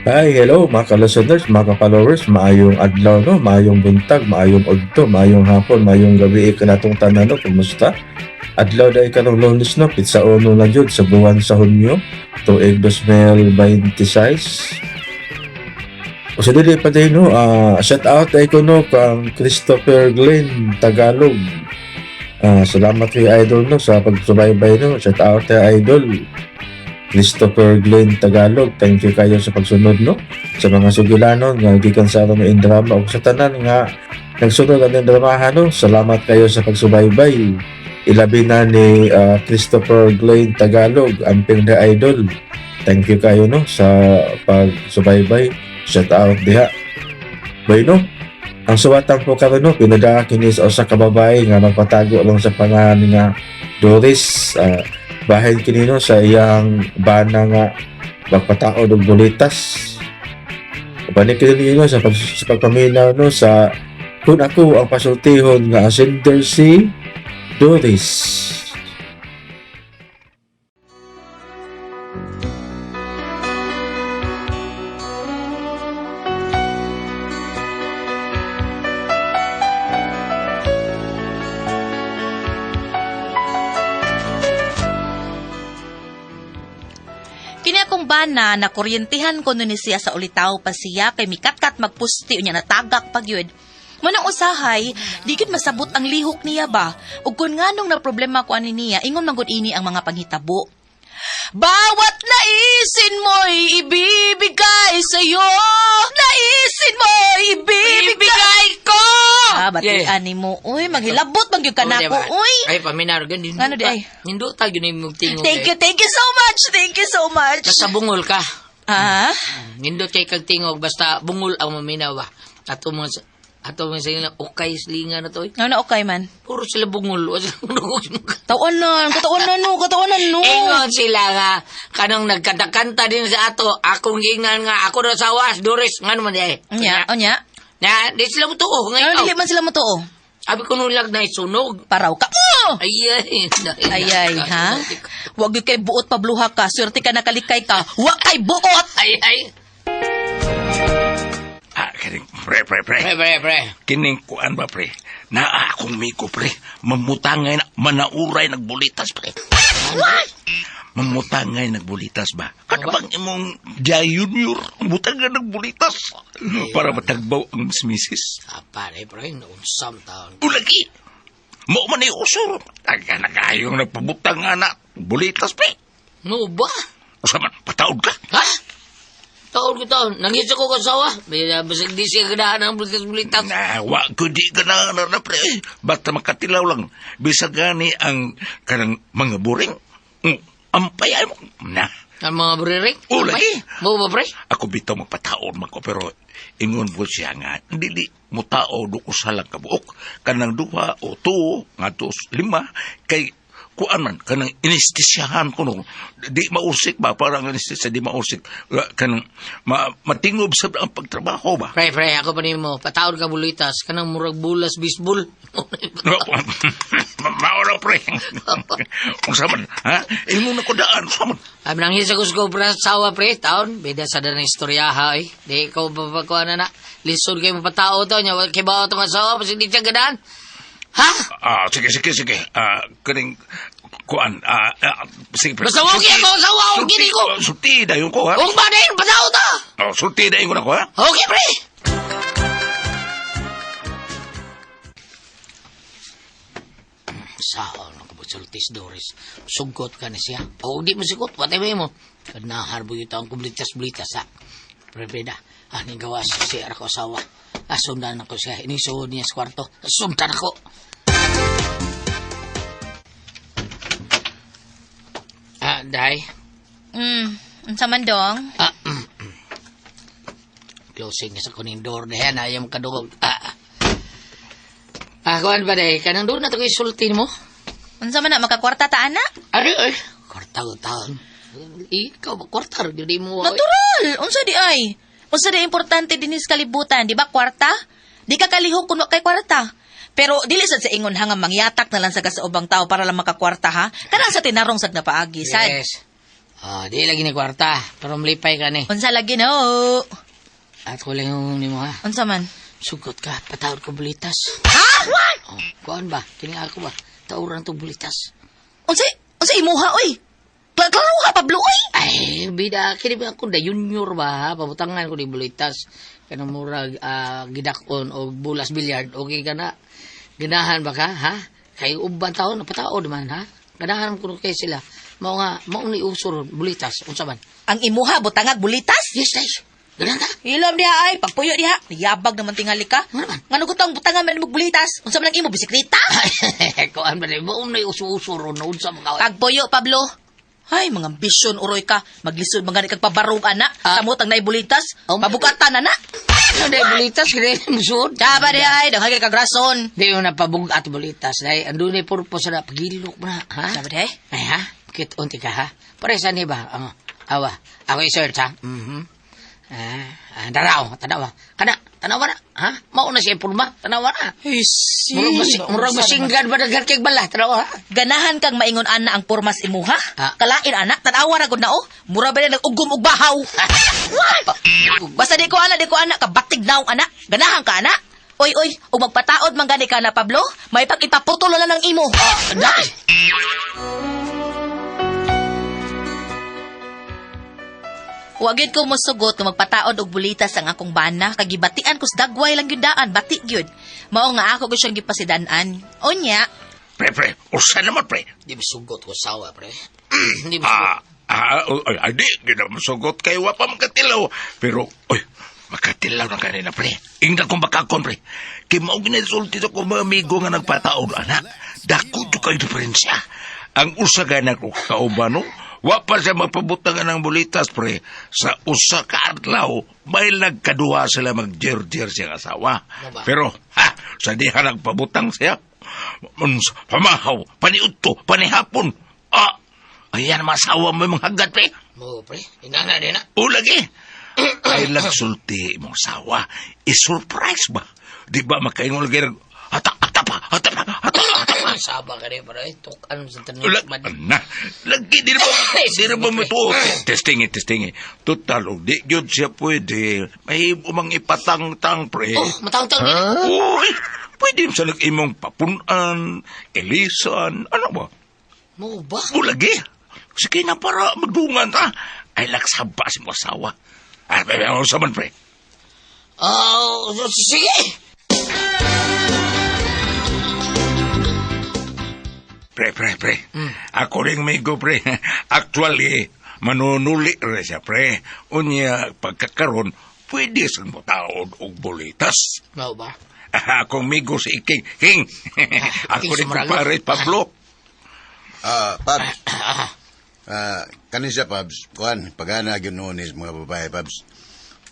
Hi, hello mga ka-listeners, mga ka-followers, maayong adlaw no, maayong buntag, maayong udto, maayong hapon, maayong gabi kanatong tanan no, kumusta? Adlaw dahil karong Lunes no, pitsa uno na jud sa buwan sa Hunyo, tuig 2026. O sa dili pa din no, shout out ay ko no kang Christopher Glenn Tagalog. Salamat kay Idol no sa pagsubaybay no. Shout out kay Idol. Christopher Glenn Tagalog. Thank you kayo sa pagsunod no sa mga sugilanon nga gikan sa atong drama ug sa tanan nga nagsunod ang dramahan no. Salamat kayo sa pagsubaybay. Ilabi na ni Christopher Glenn Tagalog, amping the idol. Thank you kayo no sa pagsubaybay. Shout out diha. Bueno, ang suwatan po karon no, pinadala kini sa usa ka babae nga magpatago lang sa pangalan nga Doris. Bahin kini no sa iyang bana nga magpataod og bulitas. Balik kini no sa, sa pagpaminaw no sa kung ako ang pasultihon nga sender si Doris. Kini akong bana na kuryentihan ko nun ni siya sa ulitaw pa siya kay mikatkat magpusti unya natagak pag yun. Manang usahay, di gid masabot ang lihok niya ba? Ug kun nganong na problema ko ani niya, ingon man gud ini ang mga panghitabo. Bawat naisin mo'y ibibigay sa'yo. Naisin mo'y ibibigay ko! Ah, batian ni mo. Uy, maghilabot man gyud ka nako. Uy. Ay, paminar, ganun. Ngano di ay? Ninduta, yun yung tingog. Thank you so much. Thank you so much. Basta bungol ka. Ah? Nindot kay kag tingog, basta bungol ang maminaw ba. Ato mga sa inyo, okay, slinga na to. Eh. Ano na okay man? Puro sila bungol. Wa sila bungol. Tawanan, katawanan no, katawanan no. Ingon sila nga, kanong nagkantakanta din sa ato, akong giingnan nga, ako na sa was, Doris, ngano man di ay. Unya, unya. Na, di sila mo tuo. Ano Ngayon, dili man sila mo tuo? Abi ko nung lag na isunog. Paraw ka. Oh! Ay, ay, Ay, ay, ha? Wag gyud kay buot pabluha ka. Swerte ka nakalikay ka. Wa kay buot. Ay, ay. Ah, kining, pre, pre, pre. Pre, pre, pre. Kining kuan ba, pre? Naa akong miko, pre. Mamutangay na, manauray nagbulitas, pre. Mamutangay nagbulitas ba? Kada bang imong junior, mutangay nagbulitas. Para matagbaw ang misis. Ah, pare, pre, naunsam taon. Ulagi! Mo man ni usor. Taga na kayong nagpabutang nga na bulitas, pre. No ba? Usa man, pataod ka. Ha? Taon ko taon. Nangisa ko kasawa. May basig di siya ganahan ang bulitas-bulitas. Na, wa ko di ka na, na, na pre. Basta makatilaw lang. Bisag gani ang kanang mga buring. Ampay ay mo. Na, Ang mga buririk. Oh, lagi. Mo ba, pre? ako bitaw magpataon man ko pero ingon po siya nga dili mo tao do usa lang kabuok kanang duha o tuo ngadto lima kay kuan man kanang anestesyahan ko no di mausik ba parang anestesya di mausik kanang matingob sa ang pagtrabaho ba. Pre, pre, ako pa nimo. Pataon ka bulitas. Kanang murag bulas baseball. Mao pre. Unsa man ha ingon na ko daan unsa man. Ay, nangisa ko sa kubra sawa, pre. Taon, bida sa dana istoryaha, eh. Di ko papakuha na na. Lisod kayo mapatao to. Nya, kay bawa itong asawa, basig di siya ganahan. Ha? Ah, sige sige sige, ah, kaning kuan, sige pre. Basta okay ako, asawa, okay Sulti- ko. Sulti dayon ko ha. Huwag ba din? Patao ta! Oh, sulti dayon ko na ko ha. Okay, pre! Sao nang kabusultis Doris. Suggot ka na siya. O di mo sigot, whatever mo. Kanahar mo yung taong kublitas-blitas ha. Pre, pre na. Ah, ning gawas si ako asawa. Ah, sundan ako siya. Inisuod niya sa kwarto. Sundan ako. Ah, day. Unsa man dong? Ah, Closing sa kuning door na yan. Ayaw mo kadugog. Ah, ah. Kuan ba day? Kanang doon na ito kay sultin mo? Unsa man na makakwarta ta ana? Ay, ay. Kwarta ko taon. Ikaw ba kwarta? Hindi mo. Natural. Unsa di ay? Unsa di importante dinhi sa kalibutan, di ba kwarta? Di ka kalihok kun wa kay kwarta. Pero dili sad sa ingon ha nga mangyatak na lang sa kasaubang tao para lang makakwarta ha. Kanang sa tinarong sad na paagi sad. Yes. Ah, di lagi ni kwarta, pero mlipay ka ni. Unsa lagi no? At ko lang yung nimo ha. Unsa man? Sugot ka, patawad ko bulitas. Ha? Oh, kuan ba? Kini ako ba? Tauran to bulitas. Unsa unsa imuha oy? Klaro ka Pablo oy. Ay, bida, kini ba ako da junior ba ha? Pabutangan ko di bulitas. Kanang murag gidak-on o bulas bilyard, okay ka na. Ganahan ba ka, ha? Kay uban taon, napataod man, ha? Ganahan ko kay sila. Mao nga, mao ni uso ron, bulitas, unsa man. Ang imuha butangag bulitas? Yes, guys. Ganahan ka. Ilom diha ay, pagpuyo diha. Yabag naman tingali ka. Ano naman? Ngano ko tong butangan man imong bulitas? Unsa man ang imo bisikleta? Kuan ba ni mao ni uso-uso ron, unsa man ka. Pagpuyo Pablo. Ay, mga ambisyon uroy ka. Maglisod man gani kag pabarog ana. Ah. Samot ang naibulitas. Oh, Pabugatan ana. Ano dai bulitas kini musuod? Taba diha ay, daghan kay kag rason. Di mo napabugat bulitas dai andun ni purpose na pagilok mo na, ha? Taba diha. Ay, ha? Kit unti ka, ha? Paresa ni ba? Ang awa. Ako i-search, ha? Mhm. Ah, daraw, tanawa. Kana, tanawa na, ha? Mao na siya porma, tanawa na. Ay, si. Murag masinggan ba daghan kay bala, tanawa, ha? Ganahan kang maingon ana ang pormas imuha? Ah. Kalain ana, tanawa ra gud na oh. Mura ba na nag-ugom og bahaw? Basta di ko ana, di ko ana kabatig naong ana. Ganahan ka ana. Oy oy, ug magpataod man gani ka na Pablo, may pag ipaputol na lang imo. Dai. Wa gyud ko mosugot nga magpataod og bulitas ang akong bana kay gibatian ko sa dagway lang gyud daan, bati gyud. Mao nga ako gyud siyang gipasidan-an. Unya, Pre, pre, usa naman, pre. Di masugot ko sawa, pre. Di masugot. Ay, di, di na masugot kay wa pa makatilaw. Pero, oy, makatilaw na kanina, pre. Ingnan kong bakakon, pre. Kay mao ginasulti sa kong mga amigo nga nagpataon, anak. Dako to kay diferensya. Ang usa ka na ko kauban, no? Wa pa siya magpabutangan ng bulitas, pre. Sa usa ka adlaw, may nagkaduha sila magjer-jer siyang asawa. Ano ba? Pero, ha, sa diha nagpabutang siya. Pamahaw, paniudto, panihapon. Ah, ayan, masawa mo yung mga hagad, pre. Mo, pre. Inana din na. O lagi. Ay lagsulti imong sawa. I-surprise ba? Di ba makaingon lagi hata hata pa, hata pa, hata hata pa. Saba ka rin, pre. Tukan sa tanong. Lag, na, lagi di ba di ba mo to? Testing eh, testing eh. Total, og di gyud siya pwede. May umang ipatangtang, pre. Oh, matangtang din. Uy, pwede sa lag imong papunan, elisan, ano ba? Mo ba? O lagi. Sige na para magdungan ta. Ay laksaba si mo asawa. Ay, ay, ay, sa man, pre. Oh, sige. Pre, pre, pre. Ako rin may go, pre. Actually, manunuli rin siya, pre. Unya, pagkakaroon, pwede sa mo taon og bulitas. Mo ba? Akong migo si King. King! Ako King rin Sumarago. kumpare, Pablo. Ah, Pabs. Ah, kanin siya, Pabs. Kuan, pagana gyud noon is mga babae, Pabs.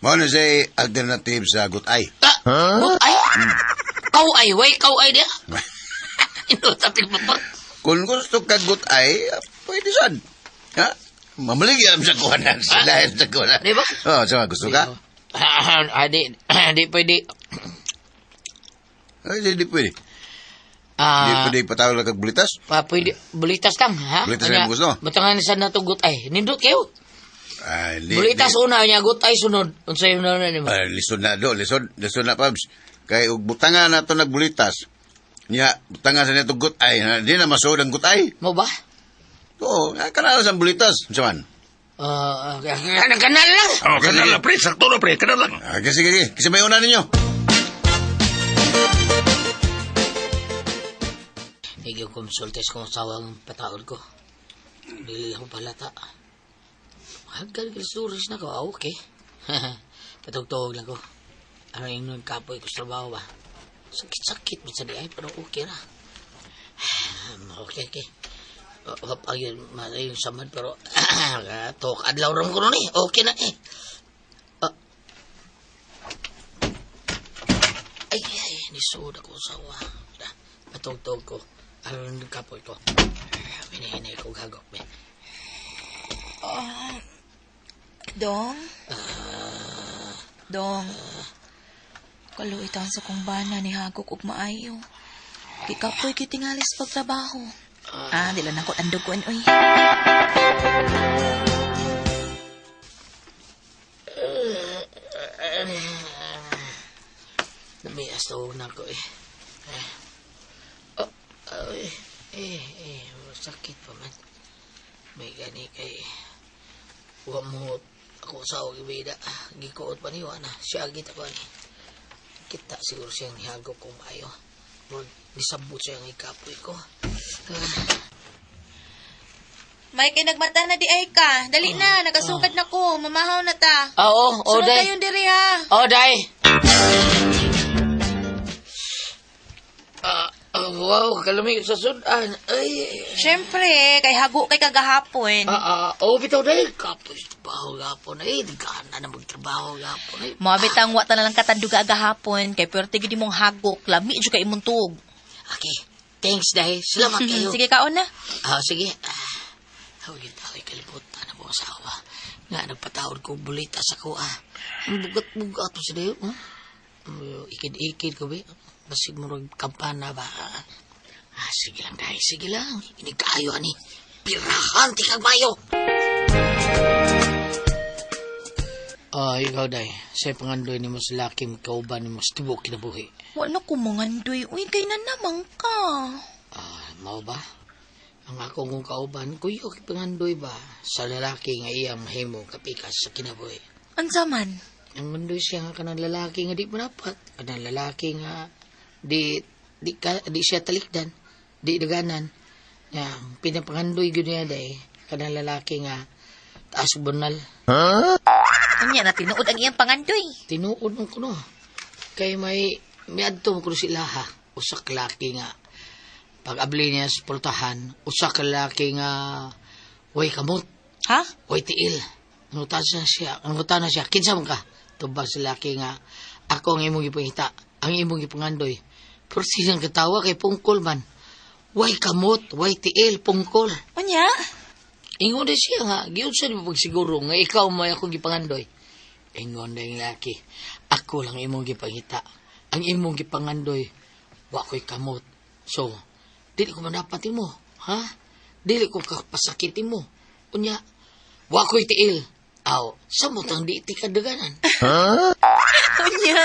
Mao na siya alternative sa gutay. Ah, huh? Ay, kau ay, way, kau ay dia. Ino, tapi motor. Kung gusto ka gutay, pwede sad. Ha? Mamaligyan sa kuhanan. Sa dahil sa kuhanan. Di ba? Oh, so gusto ka? Ah, di, di pwede. Ay, di, di pwede. Di Ah, pwede patawag lang kag bulitas. pa, pwede, bulitas lang, ha? Bulitas lang gusto? Batangan sa natugot ay. Nindot kayo. Ay, di, Bulitas di. una niya, gut ay sunod. Unsa yung na nimo? Ah, lisod na do, lisod, lisod na, Pabs. Kay og butangan na to nagbulitas. Nya, butangan sa neto gutay, na, di na masuod ang gutay. Mo ba? Oo, kanala sa bulitas. Unsa man? Ah, kanal kanal lang. Oh, kanal lang, pre. Sakto na, pre. Kanal lang. Ah, sige, sige. Kasi may una ninyo. Nagyo konsultes kong asawa ang pataod ko. Dili ako palata. Haggal ka na ko. Ah, okay. Patugtog lang ko. Ano yung nun kapoy ko sa trabaho ba? Sakit-sakit man sa di ay, pero okay ra. Okay, okay. Ayun, malay yung samad, pero tok adlaw ram ko nun eh. Okay na eh. Ah. Ay, ay, nisuod ako sa asawa. Patugtog ko. Ano yung kapoy ko? Hinihinay ko gagok. Be. Dong? Dong. Kaluoy taon sa kong bana ni hagok og maayo. Gikapoy kitingalis pagtrabaho. Ah, dila na ko andugon oy. Namias na ko eh. Eh. Oh, oh, eh, eh, eh, sakit pa man. May gani kay wa mo ako sa gibida. Gikuot pa niyo ana. Siya gita ko ani. Kita siguro siyang nihagok kung maayo. Murag nisabot siya ang ikapoy ko. Ah, May kay nagmata na di ay ka. Dali na, nagasugad na ko. Mamahaw na ta. Ah, oo, oh, Sunod day. kayon diri ha. Oh, day. Ah, ah, wow, kalami sa sudan. Ay, Siyempre, kay hago kay kagahapon. ah, ah, oh, bitaw day. Kapoy, trabaho gapon. Ay, gana na magtrabaho gapon. Ay, Mga bitang wa ta na lang katanduga agahapon kay puwerte gid imong hagok, lami jud kay imong tuog. okay. Thanks, day. Salamat kayo. Sige kaon na. Ah, sige. Ah, huwag yung tao'y kalibutan na po asawa. Nga, nagpatawad ko bulita sa kuha. Ang bugat-bugat po sila yun. Huh? Ikid-ikid ko ba? Basig mo rin kampana ba? Ah, sige lang, dahil. Sige lang. Inigkaayo, ani. Pirahan, tikag mayo! Ah, ikaw, day. Sa pangandoy ni mo sa laki, kauban ni mo sa tibok kinabuhi. Wa na ko mangandoy. Uy, kay na naman ka. Ah, mao ba? Ang ako kong kauban, kuyo pangandoy ba sa lalaki nga iyang mahimo kapikas sa kinabuhi. Unsa man? Ang mandoy siya nga kanang lalaki nga di manapat, kanang lalaki nga di di ka, di siya talikdan, di daganan. Ya, pinapangandoy gyud niya day kanang lalaki nga taas bunal. Unya na tinuod ang iyang pangandoy. Tinuod man kuno. Kay may miadto man kuno sila ha. Usa ka laki nga pag abli niya sa pultahan, usa ka laki nga way kamot, Ha? way tiil. Angutana siya, kinsa man ka? Tubag sa laki nga ako ang imong gipangita, ang imong gipangandoy. Pero siyang katawa kay pungkol man. Way kamot, way tiil, pungkol. Unya? Ingon din siya nga, giunsa ni mo pagsiguro nga ikaw may akong gipangandoy. Ingon din laki, ako lang imong gipangita. Ang imong gipangandoy, wa ko'y kamot. So, dili ko manapat mo, ha? Dili ko kapasakit mo. Unya, wa ko'y tiil. Aw, samot ang di ti kadaganan. Unya?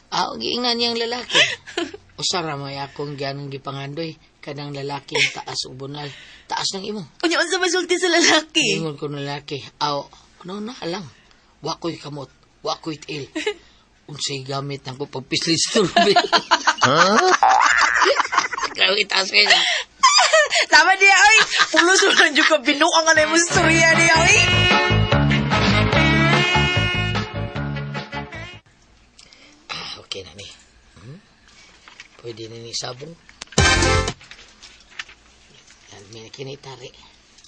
Aw, giingnan niyang lalaki. Usara may akong ganong gipangandoy kanang lalaki taas ug bunal. Taas ng imo. Unya unsa masulti sa lalaki? Ingon ko ng lalaki, aw, ano na lang, wako'y kamot, wako'y tiil. Unsay gamit nako pagpisli sa turbe. Grabe itaas kayo na. Tama niya oy. Pulos mo lang jud ka binuang anay mo istorya niya oy. Ah, okay na ni. Hmm? Pwede na ni sabong. Yan, may nakinitari.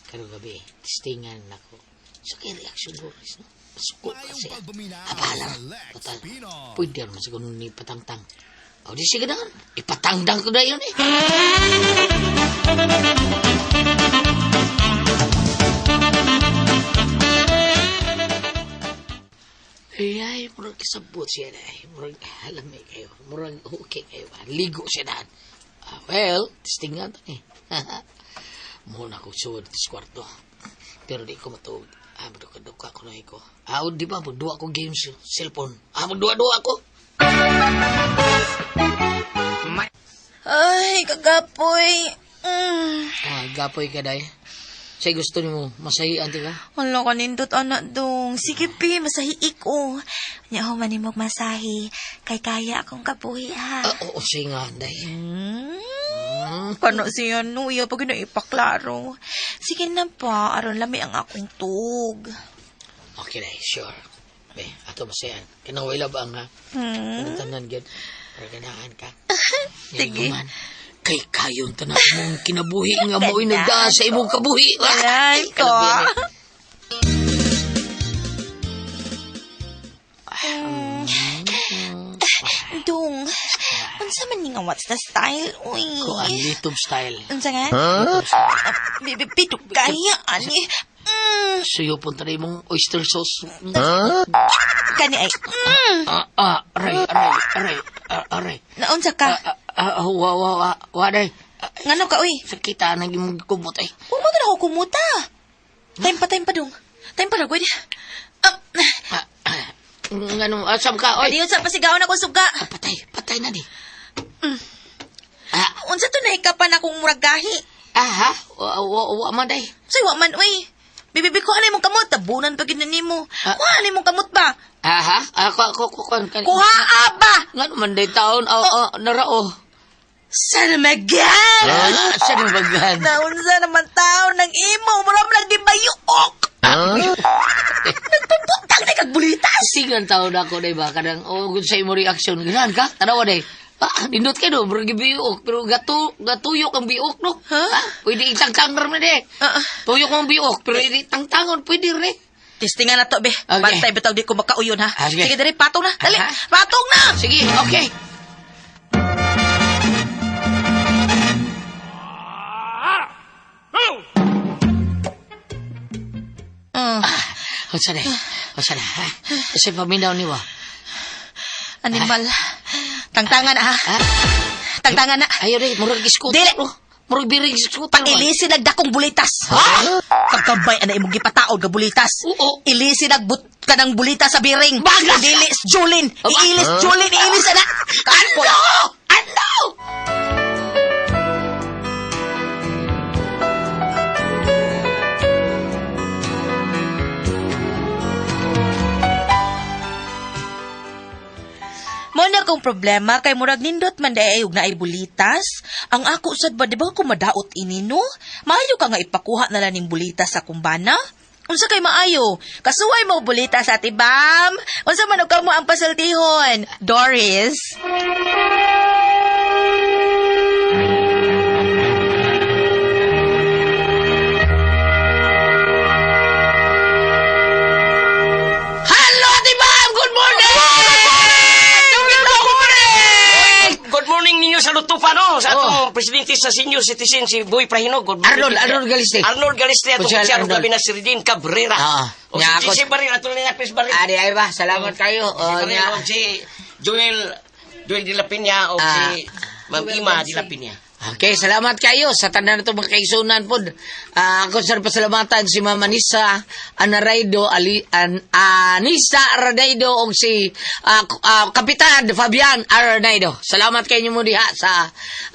Karong gabi, testingan nako. So, kaya reaction Boris, no? Masuko kasi. Ah, bahala. Total. Pwede naman siguro ni patangtang. O, di sige na. Ipatangdang ko na yun eh. Ay, ay, murag kasabot siya na. Ay, murag alam eh kayo. Murag okay kayo ba? Ligo siya na. Ah, well, testingan to eh. Muna ko suod sa kwarto. Pero di ko matuog. Ah, magduka-duka ko na ko. Ah, di ba, magduwa ko games, cellphone. Ah, magduwa-duwa ko. Ay, kagapoy. Mm. Ah, gapoy ka, day. Say gusto nimo masahian ti ka? Wala ka nindot, anak dong. Sige, pi, masahi ko. Nya ho, manimog masahi. Kay kaya akong kabuhi, ha? Ah, oo, say nga, day. Hmm. Kano siya, no? Iya pag ipaklaro. Sige na pa, aron lami ang akong tug. Okay, day, sure. Be, ato masayan. Kanang wala ba ang ha? Hmm. Tanan gyud. Para ganahan ka. Sige. Man, kay kayon tanan mong kinabuhi nga mo'y nagdaa sa imong kabuhi. Aray ko. Kalabian, eh. Dong, unsa man ni nga what's the style, uy? Kuan, little style. Unsa nga? Little style. Bibi, pito kaya, ani. Suyo punta na imong oyster sauce. Kani ay. Ah, ah, aray, aray, aray, ah, aray. Naunsa ka? Ah, ah, wa, wa, wa, wa, day. Ah, Ngano ka, uy? Sakita na imong kumot ay. Huwag mo na ako kumuta. Time pa, dong. Time pa, lagod. Ah, Ah, ah, ngano, asam ka, oy. Adiyon sa pasigaw na ko suga. Ah, patay, patay. Bantay na di. Ah, Unsa to nahikapan akong murag gahi? aha, wa, wa, wa man day. Say wa man uy. Bibibi ko anay mong kamot, tabunan pa gid na nimo. Ah. Kuha anay mong kamot ba? Aha, ako ako ko kon kan. Kuha ba? Ngano man day taon oh, oh, narao. Sana magan. Ah, sa nang bagan. Naunsa naman taon ng imo, mura man lang gibayuok. Nagpuputang na kag bulitas. Sigan taon ako day ba kanang oh good sa imo reaction. Ganahan ka? Tanawa day. Ah, nindot kay no, murag gibiok pero gato gatuyok ang biok no. Huh? Ah, pwede itangtang ra man day. Ah, ah. Tuyok ang biok pero itangtangon pwede rin. Testingan na to, be. Okay. Bantay bitaw di ko makauyon ha. Ah, sige. Sige dali, patong na. Dali, Aha. patong na. Sige, okay. Mm. Unsa na? Unsa na? Ha? Sa paminaw ni wa. Animal. Tangtangan na ha. Ha? Tangtangan na. Ayo day, murag scooter. Dili. No? Murag biring scooter. man. Pailisin nagdakong bulitas. Ha? Pagkabay ana imong gipataod ga bulitas. Oo. Ilisin nagbut ka ng bulita sa biring. Bagas! Dili, Julin. Aba. Iilis, Julin. Iilis ana. Ano? Ano? Mo na akong problema kay murag nindot man day og naay bulitas. Ang ako sad ba di ba ko madaot ini no? Maayo ka nga ipakuha na lang ning bulitas sa kumbana. Unsa kay maayo? Kasuway mo bulitas ati Bam. Unsa man og kamo ang pasultihon? Doris. Hello, Ate Bam! Good morning! Good morning! Good morning ninyo sa Lutupa, no? Sa atong Oh. presidente sa senior citizen, si Boy Prahino. Good morning. Arnold, Arnold Galiste. Arnold Galiste. Atong Konsehal konsehal Arnold. gabi na si Regine Cabrera. Ah, O nya si ako- JC Baril, atong nga Chris Baril. Adi ay ba, salamat kayo. Si Oh, Baril, nya. o si Joel, Joel de la Peña, o Ah. si Ma'am Ima de la Peña. Okay, salamat kayo sa tanan na itong mga kaigsunan po. Ah, ako sir pasalamatan si Ma'am Anissa Anaraido, Ali, Anissa Aranaido o si Kapitan Fabian Aranaido. Salamat kayo mo diha sa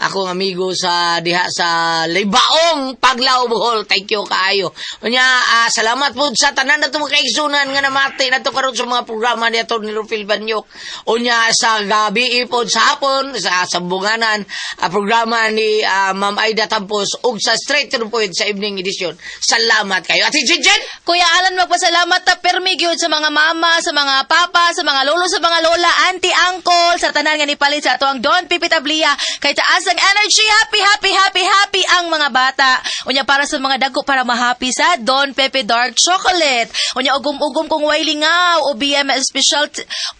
akong amigo sa diha sa Libaong Paglao Bohol. Thank you kaayo. Unya, salamat po sa tanan na itong mga kaigsunan nga namati na ito karon sa mga programa ni Atty. Rufil Banyok. Unya sa gabi ipod sa hapon sa sambunganan programa ni Ma'am Aida Tampos ug sa Straight to the Point sa evening edition. Salamat kayo. Ate Jinjin! Kuya Alan, magpasalamat ta permi gyud sa mga mama, sa mga papa, sa mga lolo, sa mga lola, auntie, uncle, sa tanan nga nipalit sa ato ang Don Pipi Tablia. Kay taas ang energy, happy, happy, happy, happy ang mga bata. Unya para sa mga dagko para mahappy sa Don Pepe Dark Chocolate. Unya ugom-ugom kung way lingaw, OBM special,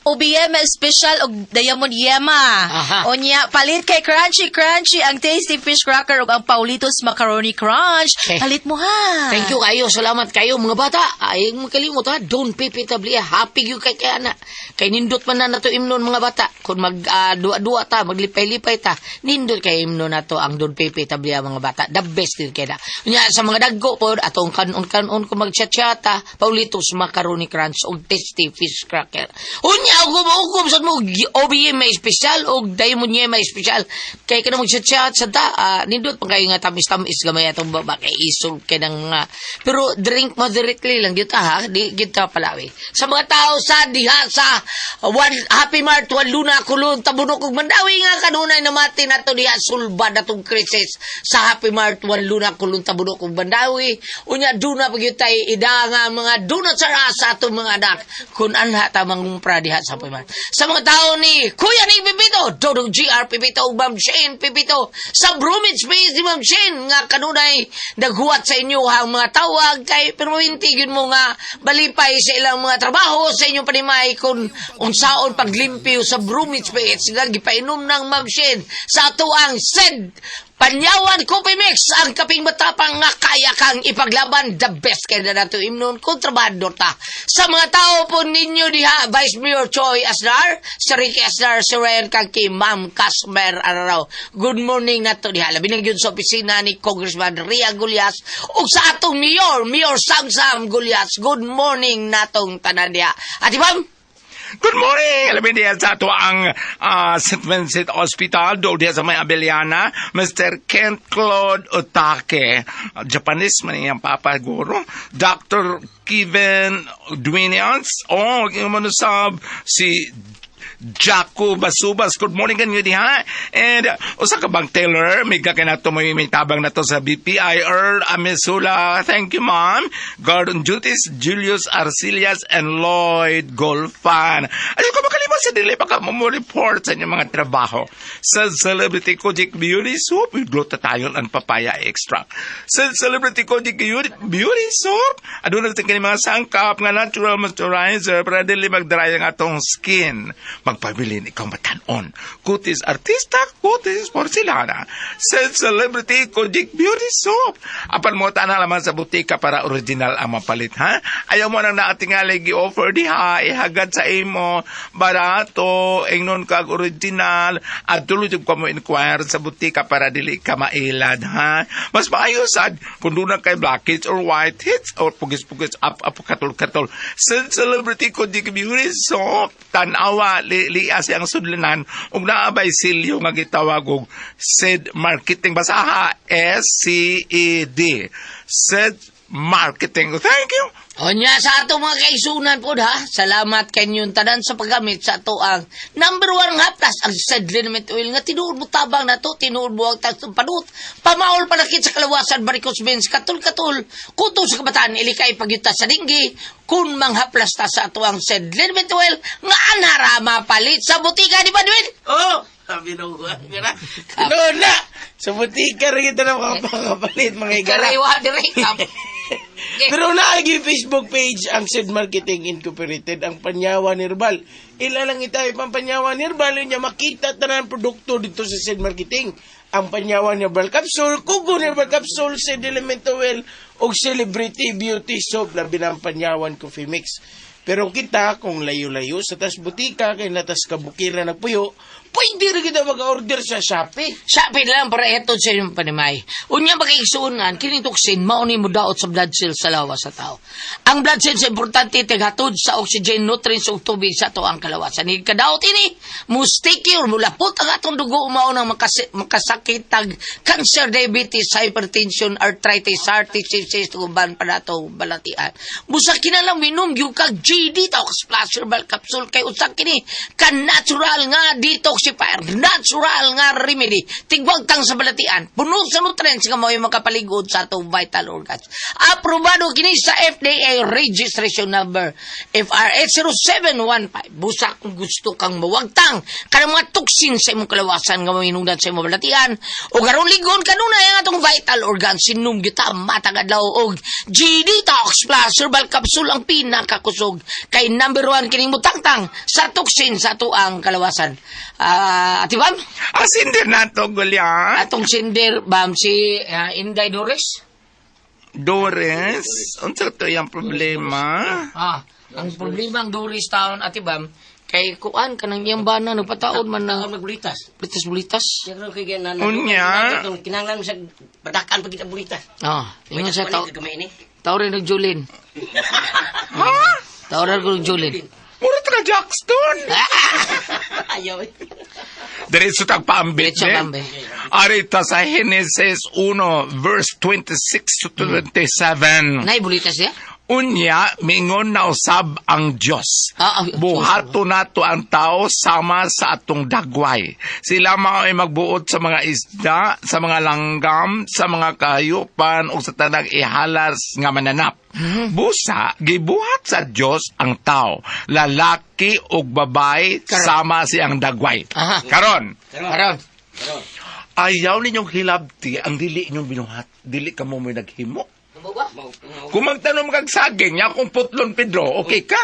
OBM special og Diamond Yema. Aha. Unya palit kay Crunchy Crunchy ang Tasty Fish Cracker ug ang Paulitos Macaroni Crunch. Okay. Palit mo ha. Thank you kayo. Salamat kayo mga bata. Ay makalimot ha. Don Pepe Tablia. Happy gyud kay kay ana. Kay nindot man na nato imnon mga bata. Kung mag duwa-duwa ta, maglipay-lipay ta, nindot kay imnon nato ang Don Pepe Tablia mga bata. The best din kay na. Unya sa mga dagko pod atong kanon-kanon kung mag-chat-chat Paulitos Macaroni Crunch og Tasty Fish Cracker. Unya ugom-ugom sad mo OBM may espesyal og Diamond Yema espesyal. Kay kanang mag-chat-chat sa ta, nindot man kayo nga tamis-tamis gamay atong baba kay isol kay nang mga pero drink moderately lang gyud ta ha, di gyud ta palawi. Sa mga tao sa diha sa one Happy Mart, One Luna, Kulon, Tabunok ug Mandawi nga kanunay namati nato diha sulbad atong crisis sa Happy Mart, One Luna, Kulon, Tabunok ug Mandawi. Unya duna pa gyud tay ida nga mga donut sa sa atong mga anak kun anha ta mangumpra diha sa Happy Mart. Sa mga tao ni Kuya ni Pipito, Dodong GR Pipito ug Ma'am Shane Pipito sa Bromage Space ni Ma'am Shane nga kanunay naghuwat sa inyo ang mga tawag kay permanente gyud mo nga balipay sa ilang mga trabaho sa inyong panimay kung unsaon paglimpyo sa Bromage Space nga gipainom ng Ma'am Shane sa ato ang said Panyawan Coffee Mix, ang kaping matapang nga kaya kang ipaglaban. The best kay na nato imnon kontrabando ta. Sa mga tao po ninyo diha, Vice Mayor Choi Asnar, si Ricky Asnar, si Ryan Kangki, Ma'am Casmer Araraw. Good morning nato diha. Labi na gyud sa opisina ni Congressman Ria Gulyas ug sa atong Mayor, Mayor Samsam Gulyas. Good morning natong tanan diha. Ati Ma'am? Good morning! Alam niya sa ato ang St. Vincent Hospital, doon diya sa may Abeliana, Mr. Kent Claude Otake. Japanese man iyang papa guro. Dr. Kevin Duinians. Oh, yung manusab si Jaco Basubas. Good morning kanyo diha. And usa ka bang Taylor, may kanato mo may tabang na to sa BPI Earl Amisula. Thank you, ma'am. Gordon Duties, Julius Arcilias, and Lloyd Golfan. Ayaw ko makalimot sa dili baka mo report sa inyong mga trabaho. Sa Celebrity Kojic Beauty Soap, glutathione and papaya extract. Sa Celebrity Kojic Beauty Soap, aduna sa kini mga sangkap nga natural moisturizer para dili mag-dry ang atong skin. Magpabilin ikaw matanon. Kutis artista, kutis porcelana. Sa Celebrity Kojic Beauty Soap. Apan mo tanan laman sa butika para original ang mapalit, ha? Ayaw mo nang naatingali gi-offer diha, ihagad sa imo, barato, ingnon kag original, at tuloy jud ka mo inquire sa butika para dili ka mailad, ha? Mas maayo sad kung doon kay blackheads or whiteheads or pugis-pugis up up katol-katol. Sa Celebrity Kojic Beauty Soap, tanawa liya siyang sudlanan ug naa bay silyo nga gitawag og SED Marketing. Basaha SCED. SED Marketing. Thank you. Onya sa ato mga kaisunan po ha. Salamat kanyong tanan sa paggamit sa ato ang number one nga haplas ang Sed Liniment Oil nga tinuod mo tabang na to, tinuod mo ang tas panut. Pamaol panakit sa kalawasan, varicose veins, katul-katul, kuto sa kabataan, ilikay pagyuta sa dinggi, kun manghaplas ta sa ato ang Sed Liniment Oil nga anara mapalit sa butika di ba Dwin? Oh, sabi na ko. Noon na! Sa butika rin kita na makapakapalit, mga higala. Karewa dire kap. Pero naagi Facebook page ang Sid Marketing Incorporated, ang Panyawan Herbal. Ila lang itayo pang Panyawan Herbal, yun niya makita tanan produkto dito sa Sid Marketing. Ang Panyawan Herbal Capsule, Kugon Herbal Capsule, Sid Elemento Well, o Celebrity Beauty Soap, labi na ang Panyawan Coffee Mix. Pero kita, kung layo-layo sa tas butika, kay natas kabukiran nagpuyo, pwede rin kita mag-order sa Shopee. Sabi lang para eto sa inyong panimay. Unya makaigsuonan, kining toxin, mao ni mo daot sa blood cells sa lawas sa tao. Ang blood cells importante tighatod sa oxygen, nutrients ug tubig sa ato ang kalawasan. Ni kadaot ini, mo sticky or mulapot ang atong dugo mao nang makasakit tag cancer, diabetes, hypertension, arthritis, heart disease, uban pa nato balatian. Busa kinalang minom gyud kag G-Detox Plus Herbal Capsule kay usa kini ka natural nga detoxifier, natural nga remedy. Tigwagtang sa balatian, puno sa nutrients nga mao'y makapaligod sa atong vital organs. Aprobado kini sa FDA registration number FR80715. Busa kung gusto kang mawagtang kanang mga toxin sa imong kalawasan nga mahinungdan sa imong balatian o karon ligon kanunay ang atong vital organs, sinom gyud matag adlaw og G-Detox Plus Herbal Capsule ang pinakakusog kay number 1 kining mutangtang sa toxin sa ato ang kalawasan. Ate Bam? Ang sinder nato, Gulya. Atong sinder, Bam, si Inday Doris. Doris, unsa to iyang problema? Ang problema ang Doris taon, Ate Bam, kay kuan kanang iyang bana nagpataon man na Magbulitas. Bulitas-bulitas. Unya. Kinahanglan mo sa padakan pag kita bulitas. Ingon sa tao. Gamay ni. Tao rin Julin. Ha? Tao rin og Julin. Mura ta ka Jackstone. Ayaw. Diretso tag paambit. Diretso paambit. Arita sa Genesis 1 verse 26 to 27. Nay bulitas siya? Unya, mingon na usab ang Dios. Buhato nato ang tao sama sa atong dagway. Sila mao'y magbuot sa mga isda, sa mga langgam, sa mga kahayupan o sa tanang ihalas nga mananap. Busa, gibuhat sa Dios ang tao, lalaki ug babae sama siyang dagway. Aha. Karon, Karon. ayaw ninyong hilabti ang dili inyong binuhat, dili kamo mo'y naghimo. Kung magtanom kag saging, nya akong putlon, Pedro, okay ka?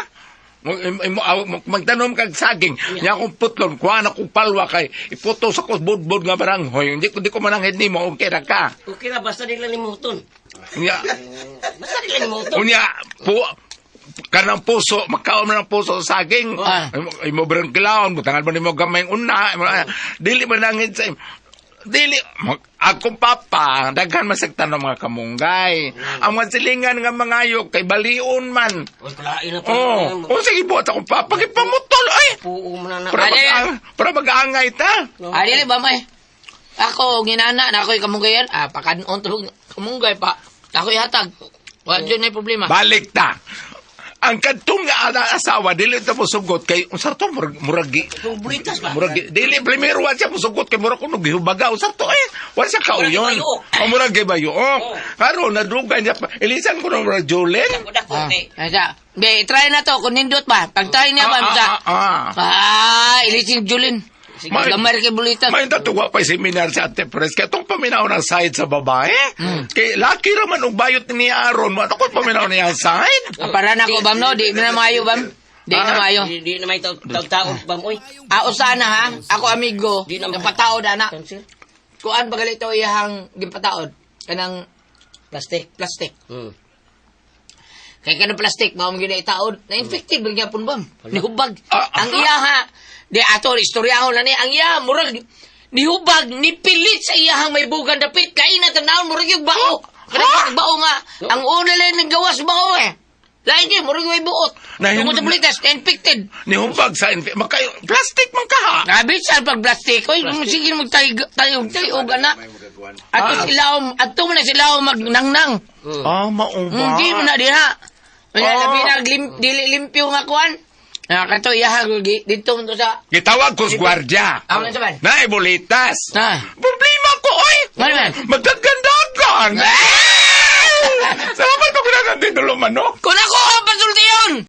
Magtanom kag saging, nya akong putlon, kuha na kong palwa kay iputo sa kong budbud nga baranghoy. Hindi ko di ko mananghid nimo, okay ra ka. Okay ra, basta di lang limuton. Unya, Basta di lang limuton. unya po kanang puso, makaon man ang puso sa saging. Imo barang kilaon, butangan mo nimo gamay una. Dili mananghid sa imo. Dili akong papa daghan man sig tanom mga kamunggay. Ang mga silingan nga mangayo kay balion man. Uy, kalain na pa. Oh, oh sige buhat akong papa kay pamutol ay. Puo mo na na. Para Alin? para mag-angay ta. Ah, dili ba may? Ako ginana na ako'y kamunggayan. Ah, pakanon tulog kamunggay pa. Ako'y hatag. Wa jud na problema. Balik ta. Ang kadtong nga asawa dili ta mosugot kay unsa to murag murag Itong bulitas ba? murag dili primero wa siya mosugot kay murag kuno gihubaga unsa to eh. Wa siya kauyon. Murag gibayok. O murag gibayok. Karon nadugay niya pa. Ilisan ko no murag Julen. Dako, Ah, eh. asa. Be, try na to kung nindot ba. Pag try niya ba sa Ah, ilisin Julin. Gamay kay bulitas. May tatuwa pa seminar sa Ate Pres. Kaya itong paminaw ng side sa babae. Kay laki raman og bayot ni Aaron. Ano ko paminaw niya ang side? Ah, para na ko bam no, di na maayo bam. Di na maayo. Di, di na may tao-tao bam, oy. Ah, usana ha. Ako amigo, Di na nagpataod ana. Cancer. Kuan ba galito iyahang gimpataod kanang Plastic. plastic. Kay kanang plastic mao man gyud na itaod, na infected ba gyapon bam. Nihubag. Ah, Ang iya ha, di ato istoryahon na ni ang iya murag nihubag nipilit sa iyahang may bugan dapit kay na tanawon murag yung bao. Kanang bao nga ang una lang nagawas bao eh. Lain gyud murag may buot. Tungod sa bulitas infected. Nihumbag sa makayo plastic man ka ha. Grabe sa pag plastic. Oy, sige magtayog tayog tayog ana. Ato sila ato man na sila magnangnang. Ah, mao ba? Hindi mo na diha. Wala Ah. labi na dili limpyo nga kuan. Na kato iya dito mo to sa Gitawag ko sa gwardya. Ako na saban. Naibulitas. Ah. Problema ko, oy! Ano man? Magdagandagan! Salamat ako na nandito lumano. Kun ako ang pasultiyon.